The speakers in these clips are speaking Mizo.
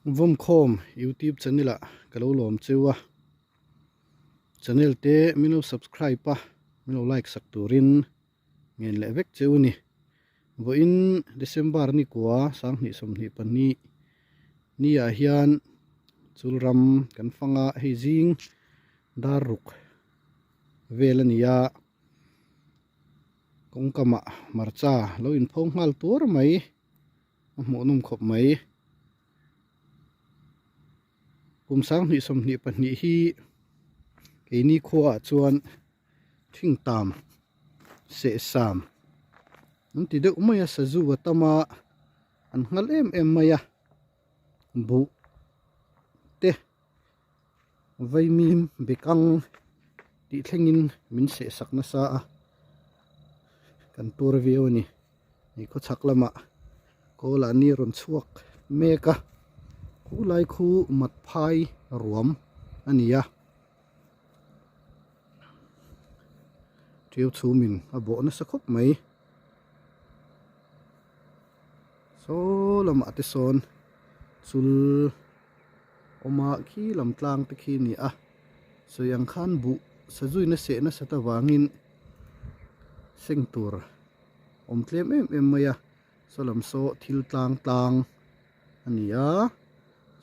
Vawmkhawm youtube channel ah ka lo lawm cheu a, channel te min lo subscribe a, min lo like sak turin ngen leh vek cheu a ni. Vawiin December ni kua 2022 ni ah hian chulram kan fang a, hei zing dar ruk vel a ni a, kawngkamah hmarcha lo inpho nghal tuar mai. A hmuh nawm khawp mai. Kum 2022 hi keini khuaah chuan thingtam sehsam an ti deuh mai a sazu a tam a an nghal em em mai a buh te vaimim bekang tih thlengin min sehsak nasa a kan tur viau a ni. Hei khawchhak lamah kawl ah ni rawn chhuak mek a khu lai khu mat phai ruam a ni a tiu chhum in a bawh nasa khawp mai saw lamah te sawn chul awm a khi lam tlang te khi a ni a sawi ang khan buh sazuina seh nasat avangin seng tur. awm tlem em em mai a saw lam saw thil tlang tlang a ni a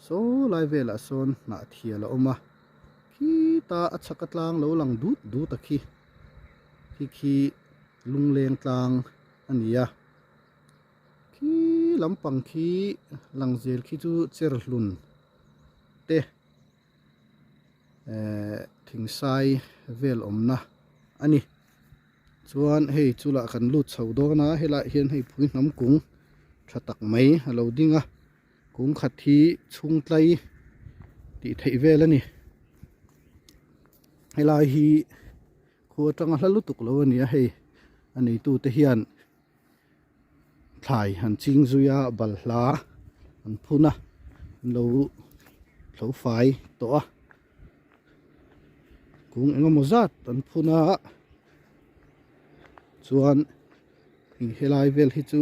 saw lai velah sawn hnah thial a awm a khita a chhak a tlang lo lang dut dut a khi khi khi lungleng tlang a ni a khi lampang khi lang zel khi chu cher hlun te ehh thingsai vel awmna a ni. Chuan hei chulah kan lut chho dawn a helaiah hian hei pui hnam kung tha tak mai a lo ding a kung khat hi chhung tlai tih theih vel a ni helai hi khua atanga hla lutuk lo a ni a hei a neitu te hian thlai han ching zui a balhla an phun a an lo thlo fai tawh a. Kung engemaw zat an phun a chuan ih helai vel hi chu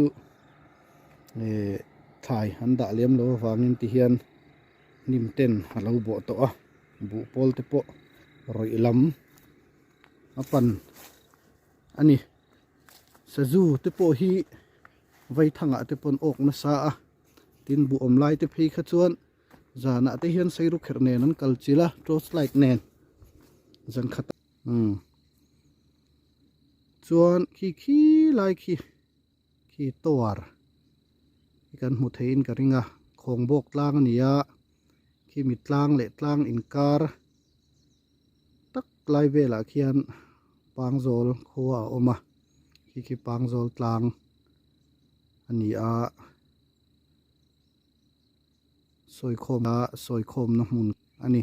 eh thlai an dah lem loh avangin ti hian hnim ten a lo bawh tawh a buh pawl te pawh rawih lam a pan a ni sazu te pawh hi vaithangah te pawh an awk nasa a tin buh awm lai te phei kha chuan. Zanah te hian seiru kherh nen an kal chilh a torch light nen zan khat umm chuan khi khi lai khi khi tower hi kan hmu theiin ka ring a khawng bawk tlang a ni a khi mi tlang leh tlang inkar tak lai velah khian pangzawl khua a awm a khi khi pangzawl tlang a ni a. Sawikhawm a sawikhawmna hmun a ni.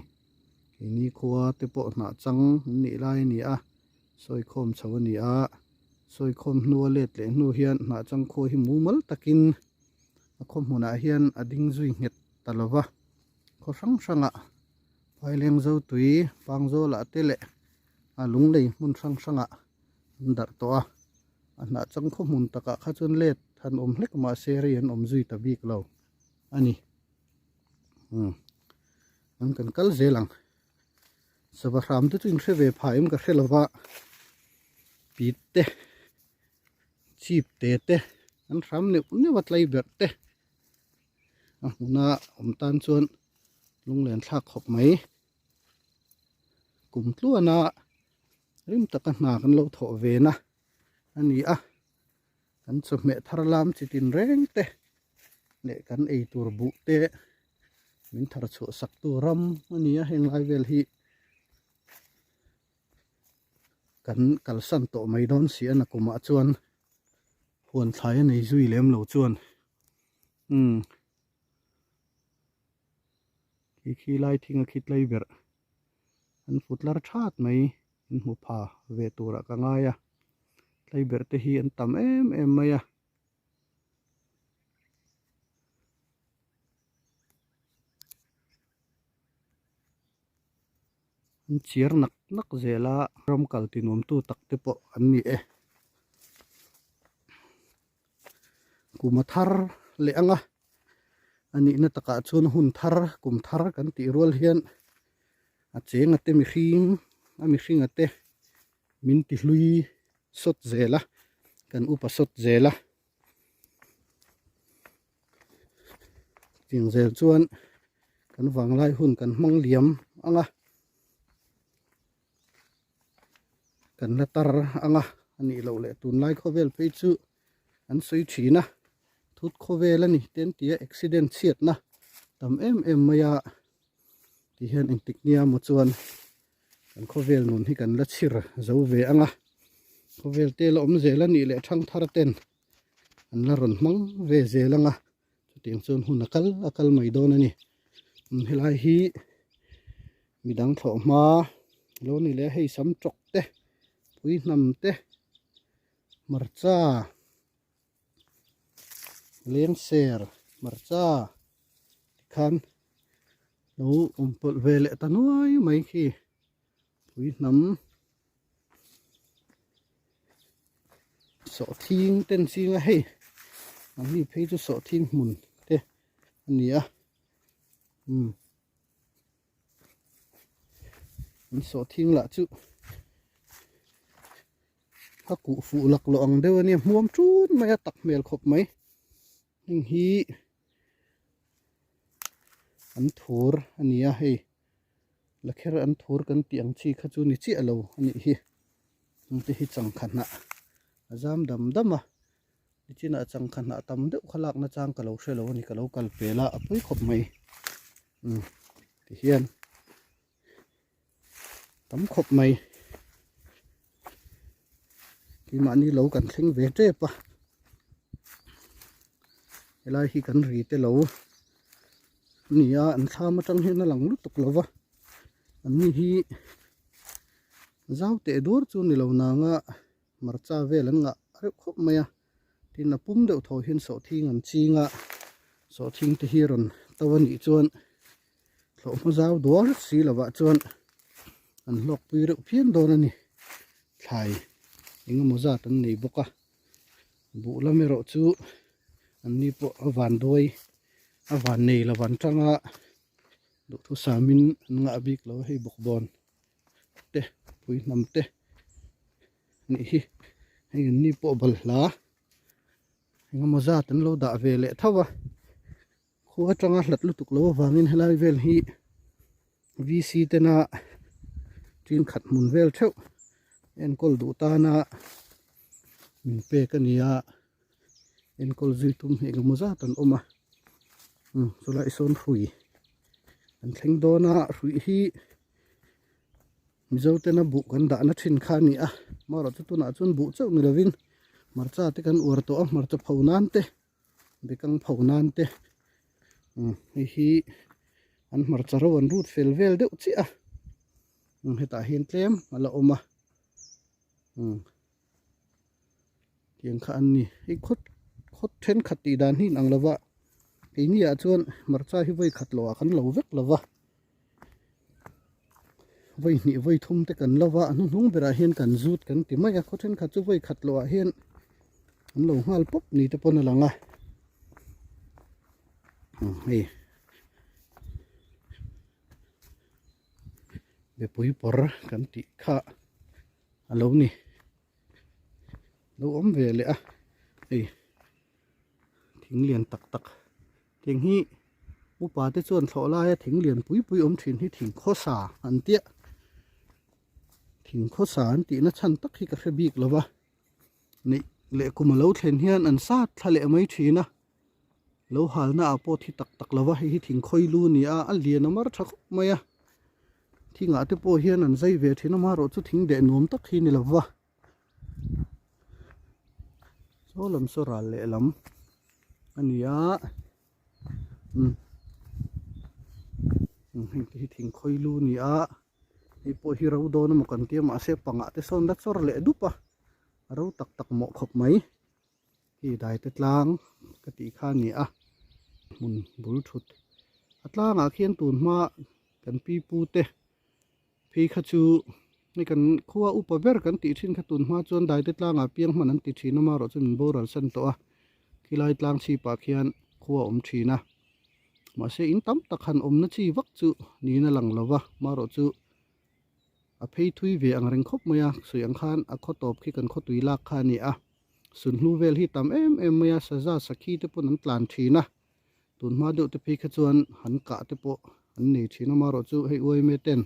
Keini khua te pawh hnah chang an nih lai a ni a, sawikhawm chho a ni a, sawikhawm hnua let leh hnu hian hnah chang khua hi mumal takin a khaw hmunah hian a ding zui nghet ta lo va, khaw hrang hrangah Phaileng Zotui, Pangzawlah te leh a lunglei hmun hrang hrangah an darh tawh a, a hnah chang khaw hmun takah kha chuan let han awm hlek mahse rei an awm zui ta bik lo a ni. Umm an kan kal zel ang sava hram te chu in hre ve phah em ka hre lova pit te chip te te an hram neuh neuh a tlai berh te a hmuna awm tan chuan lunglen thlak khawp mai kum tluana rim taka hna kan lo thawh ve na a ni a kan chawhmeh thar lam chi tin reng te leh kan ei tur buh te min thar chhuah sak tu ram a ni a heng lai vel hi kan kalsan tawh mai dawn si a nakumah chuan huan thlai a nei zui lem lo chuan umm khi khi lai thing a khi tlai berh an fut lar that mai in hmu pha ve turah ka ngai a tlaiberh te hi an tam em em mai a. An chiar nak nak zel a ram kal ti nuam tu tak te pawh an ni e. Kum a thar leh ang a. A nihna takah chuan hun thar kum thar kan tih rual hian a chenga te mihring a mihringa te min ti hlui sawt zel a kan upa sawt zel a. Chutiang zel chuan kan vanglai hun kan hmang liam ang a kan la tar ang a a nih loh leh tunlai khawvel phei chu an sawi thin a thut khawvel a ni te an ti a accident chhiatna tam em em mai a tihian engtik nia maw chuan kan khawvel nun hi kan la chhir zo ve ang a khawvel te la awm zel a nih leh thangthar ten an la rawn hmang ve zel ang a chutiang chuan hun a kal a kal mai dawn a ni helai hi midang thlawh hma lo ni leh hei sam tawk te pui hnam te hmarcha lengser hmarcha tikhan lo awm pawlh ve leh ta nuai mai khi pui hnam. Sawhthing ten ching a hei mahni phei chu sawhthing hmun te a ni a umm an sawhthing lah chu a kuh fuh lak loh ang deuh a nia hmuam tun mai a tak hmel khawp mai heng hi an thur a ni a hei. Lakher an thur kan tih ang chi kha chu ni chiah lo a nih hi. Heng te hi changkha hnah a zam dam dam a, nichinah changkha hnah tam deuh kha lak nachang ka lo hre lo a ni ka lo kal pel a, a pawi khawp mai. Umm tihian tam khawp mai. Keimahni lo kan thleng ve tep a, helai hi kan ri te lo a ni a, an thlam atang hian a lang lutuk lo va, an ni hi zau teh duar chu ni lo nanga hmarcha vel an ngah reuh khawp mai a, tin a pum deuh thaw hian sawhthing an ching a, sawhthing te hi rawn to a nih chuan Thlawhhma zau dual si lovah chuan an hlawkpui reuh phian dawn a ni. Thlai eng emaw zat an nei bawk a, buh lam erawh chu an ni pawh a van duai a van nei lo an tang a, duhthusamin an ngah bik lo a hei bawkbawn te pui hnam te a nih hi. Hei an ni pawh balhla eng emaw zat an lo dah ve leh tho a. Khua atanga hlat lutuk lo avangin helai vel hi VC tena tin khat hmun vel theuh enkawl duh tana min pek a ni a, enkawl zui tum hi engemaw zat an awm a, umm chulai sawn hrui an thleng dawn a, hrui hi Mizo tena buh kan dahna thin kha a ni a, amaherawhchu tunah chuan buh chauh ni lovin hmarcha te kan uar tawh a, hmarcha pho nan te. Bekang pho nan te hei hi an hmarcha ro an rut fel vel deuh chiah a hetah hian tlem a la awm a tiang kha an ni hei khawt khawt thenkhat tih dan hi inang lova keini ah chuan hmarcha hi vawi khat loh ah kan lo vek lova vawi hnih vawi thum te kan lo va a hnuhnung berah hian kan zut kan ti mai a khaw thenkhat chu vawi khat loh ah hian an lo nghal pawp ni te pawn a lang a hei mipui pawr kan tih kha a lo ni lo awm ve leh a hei thing lian tak tak Thing hi upa te chuan thlawh laia thing lian pui pui awm thin hi thing khawsa an tia thing khawsa an tihna chhan tak hi ka hre bik lo va neih leh kum a lo thlen hian an sat thla leh mai thin a lo halna ah pawh thi tak tak lo va hei hi thing khawi lu a ni a a lian a mar tha khawp mai a thingah te pawh hian an zai ve thin a amaherawhchu thing deh nuam tak hi a ni lo va. Saw lam saw ral lehlam a ni a umm heng te hi thing khawi lu a ni a hei pawh hi ro dawn emaw kan tia mahse pangah te sawn la chawr leh dup a a ro tak tak mawh khawp mai hei dai te tlang ka tih kha a ni a hmun bul thut a tlangah khian tun hma kan pi pu te. Phei kha chu hei kan khua upa ber kan tih thin kha tun hma chuan daite tlangah piang hman an ti thin a amaherawh chu min boral san tawh a khilai tlang chhipah khian khua a awm thin a. Mahse in tam tak han awmna chi vak chu niin a lang lo va, marawh chu a phei thui ve ang reng khawp mai a, sawi ang khan a khaw tawp khi kan khawtui lak kha a ni a. Sunhlu vel hi tam em em mai a, saza sakhi te pawn an tlan thin a, tun hma deuh te phei kha chuan han kah te pawh an nei thin a, marawh chu hei uaime ten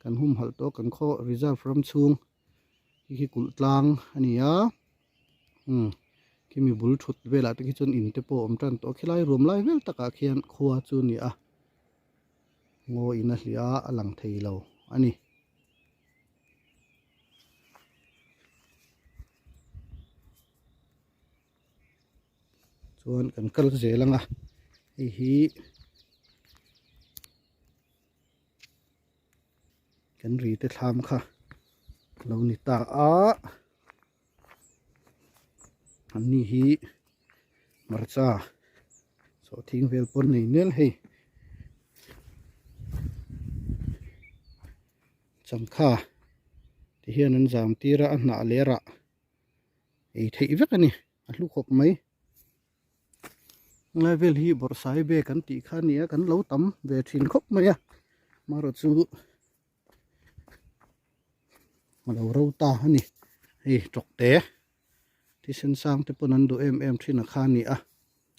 kan humhalh tawh kan khaw reserve ram chhung hi khi kulh tlang a ni a, umm khimi bul thut velah te khi chuan in te pawh a awm tan tawh a, khilai ruam lai vel takah khian khua chu a ni a, ngaw in a hliah a a lang thei lo a ni. Chuan kan kal zel ang a, hei hi kan ri te thlam kha lo ni ta a, an ni hi hmarcha sawhthing vel pawn nei nual hei. Changkha ti hian an zam tir a, a hnah leh rah ei theih vek a ni, a hlu khawp mai. Helai vel hi bawrhsai bag an tih kha a ni a, kan lo tam ve thin khawp mai a, amaherawh chu a lo ro ta a ni. Hei tawkte thisen sang te pawn an duh em em thin a kha a ni a,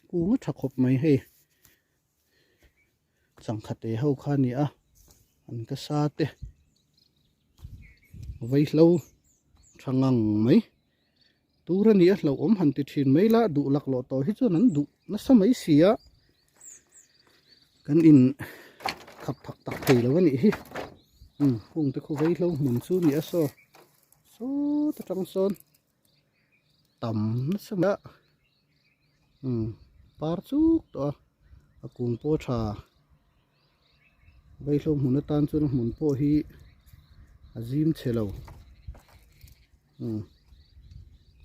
kung a tha khawp mai hei. Changkha te ho kha a ni a an ka sa te vaihlo tha ngang mai tur a ni a hlauhawm han ti thin mai la duh laklawh tawh hi chuan an duh nasa mai si a kan in khap thak tak thei lo a nih hi umm hung te khu vaihlo hmun chu a ni a saw sawt atang sawn. Tam nasa mai a umm par chuk tawh a a kung pawh a tha vaihlo hmun atan chuan a hmun pawh hi a zim chhe lo umm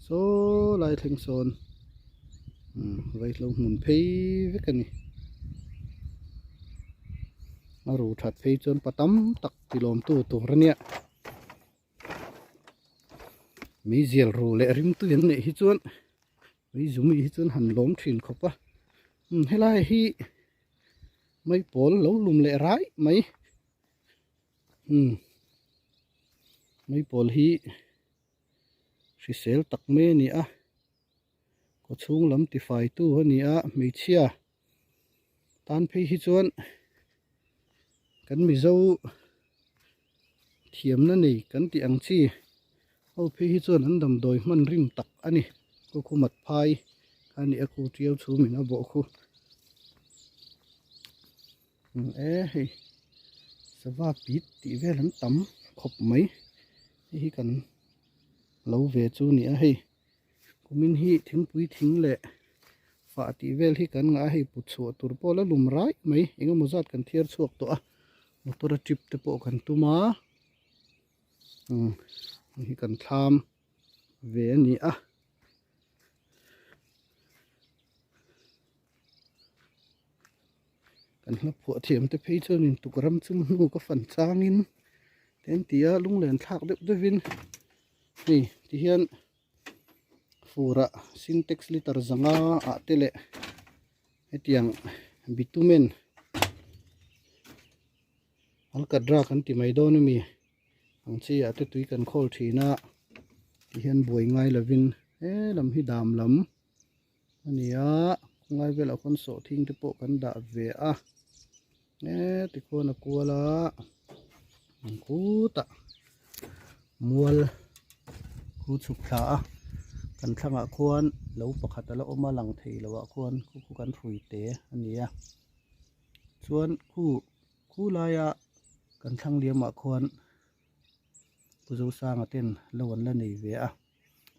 saw lai thleng sawn umm vaihlo hmun phei vek a ni a ru that phei chuan pa tam tak tilawmtu tur a nia. Meizial ru leh rimtui an neih hi chuan meizumi hi chuan han lawm thin khawp a umm helai hi maipawl lo lum leh rai mai umm maipawl hi hrisel tak mai a ni a kawchhung lam tifai tu a ni a hmeichhia tan phei hi chuan kan mizo thiamna nei kan tih ang chi ho phei hi chuan an damdawi hman rim tak a ni khu khu mat phai kha a ni a khu tiau chhum in a bawh khu e hei sava pit tih vel an tam khawp mai hei hi kan lo ve chu a ni a hei. Kumin hi thingpui thing leh fah tih vel hi kan ngah a, hei put chhuah tur pawh la lum rai mai eng emaw zat kan thiar chhuak tawh a, motor a trip te pawh kan tum a, umm hei hi kan thlam ve a ni a. Kan hla phuah thiam te phei chuan in tuk ram chung hnu ka fan changin te an ti a lunglen thlak deuh deuhin hei tihian furah sintex liter zanga ah te leh hetiang bitumen alkadra kan ti mai dawn ami ang chi ah te tui kan khawl thin a tihian buai ngai lovin he lam hi dam lam a ni a khawnglai velah khawn sawhthing te pawh kan dah ve a he tikhuan a kual a ang khutah mual khu chhuk thla a kan thlangah khuan lo pakhat a la awm a lang thei loh ah khuan khu khu kan hrui te a ni a chuan khu khu laia kan thlang liam ah khuan Pu Zosanga ten lo an la nei ve a.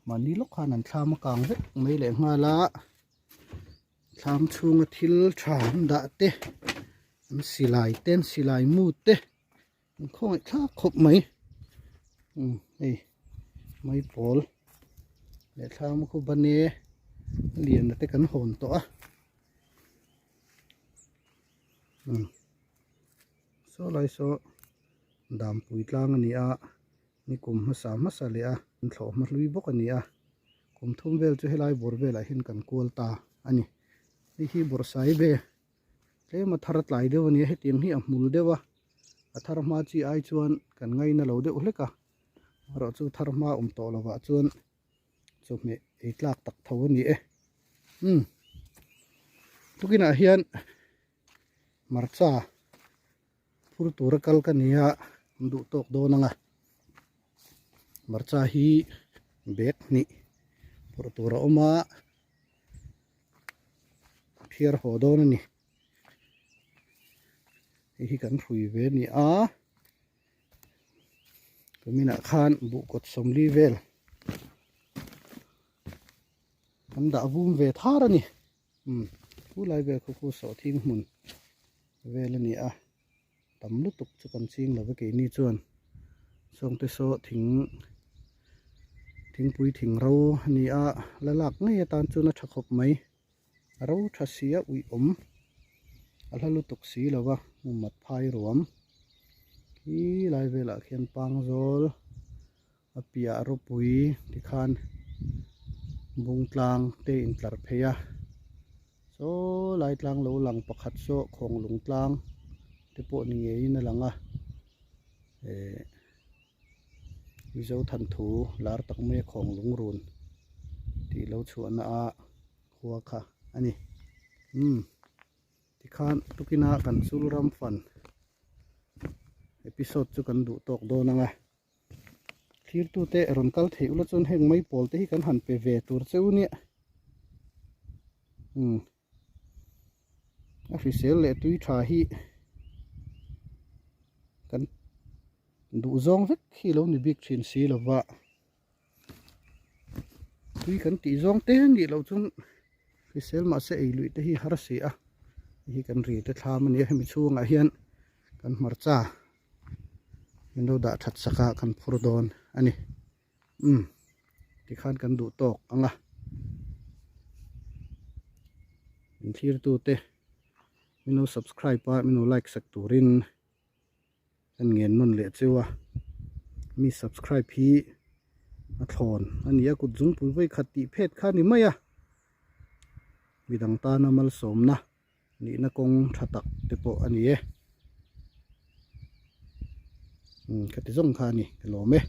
Mahni lawk khan an thlam a kang vek mai leh nghal a thlam chhunga thil tha an dah te an silai te an silai mu te an khawngaih thlak khawp mai umm hei maipawl leh thlam khu bane a lian te kan hawn tawh a umm saw lai saw dampui tlang a ni a. Ni kum hmasa hmasa leh a an thlawh hma hlui bawk a ni a, kum thum vel chu helai bawr velah hian kan kual ta a ni. Hei hi bawrhsai ve Tlem a thar tlai deuh a nia, hetiang hi a hmul deuh a, a thar hma chi ai chuan kan ngaina lo deuh hlek a, erawh chu thar hma awm tawh lovah chuan chawhmeh ei tlak tak tho a ni e. Umm tukinah hian hmarcha phur tura kal ka ni a, an duh tawk dawn ang a, hmarcha hi bag hnih phurh tur a awm a. Phiar haw dawn a ni. Hei hi kan hrui ve a ni a. Tuminah khan buh kawt 40 vel kan dah vum ve thar a ni. Umm thu lai vel khaw khu sawhthing hmun vel a ni a. Tam lutuk chu kan ching lo ve keini chuan sawngte saw thing thingpui thing ro a ni a la lak ngei atan chuan a tha khawp mai a ro tha si a uih awm a hla lutuk si lo va hmu mat phai ruam khi lai velah khian pangzawl a piah ropui tikhan bung tlang te intlar phei a saw lai tlang lo lang pakhat saw khawng lung tlang te pawh ni ngeiin a lang a eh Mizo thanthu lar tak mai a khawng lung run tih lo chhuahna a khua kha a ni umm. Tikhan tukina kan chul ram fan episode chu kan duh tawk dawn ang a. Thirtute rawn kal theih ula chuan heng mai pawl te hi kan han pe ve tur cheu nia. Umm. A hrisel leh tui tha hi kan duh zawng vek hi lo ni bik thin si lova. Tui kan tih zawng te nih loh chuan hrisel mahse ei luih te hi har si a. Hei hi kan ri te thlam a nia hemi chhungah hian kan hmarcha min lo dah that sak a kan phur dawn a ni. Umm tikhan kan duh tawk ang a. Min thlirtute min lo subscribe a min lo like sak turin kan ngen nawn leh cheu a mi subscribe hi a thlawn a ni a kut zungpui vawi khat tih phet kha a ni mai a midang tana malsawmna nihna kawng tha tak te pawh a ni e umm khati zawng kha a ni ka lawm e.